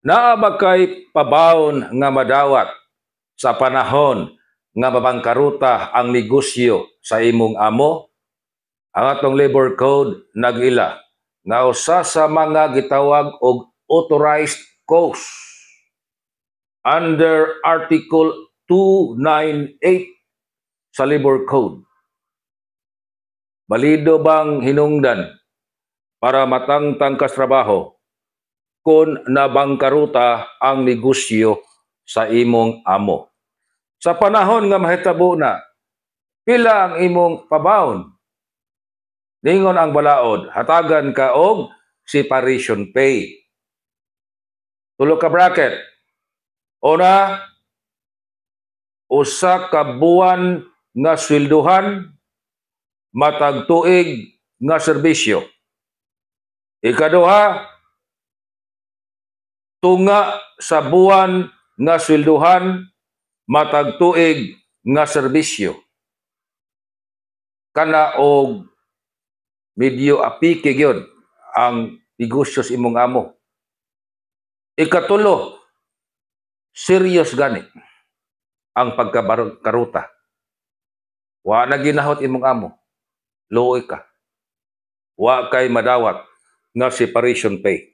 Naa ba kay pabaon nga madawat sa panahon nga mabangkaruta ang negosyo sa imong amo? Ang atong Labor Code nag-ila nga usa sa mga gitawag og authorized cause under Article 298 sa Labor Code. Balido bang hinungdan para matangtang kas trabaho kung nabangkaruta ang negosyo sa imong amo? Sa panahon nga mahitabo na, pila ang imong pabaon? Ningon ang balaod, hatagan ka og separation pay. Tulo ka bracket. Una, usa ka buwan nga swelduhan matag tuig nga serbisyo. Ikaduha, tunga sa buwan nga swelduhan matag tuig nga serbisyo. Kana og medyo apike gyud ang negosyo sa imong amo. Ikatulo, serious gani ang pagkaruta. Wa na ginahot imong amo. Luoy ka. Wa kay madawat nga separation pay.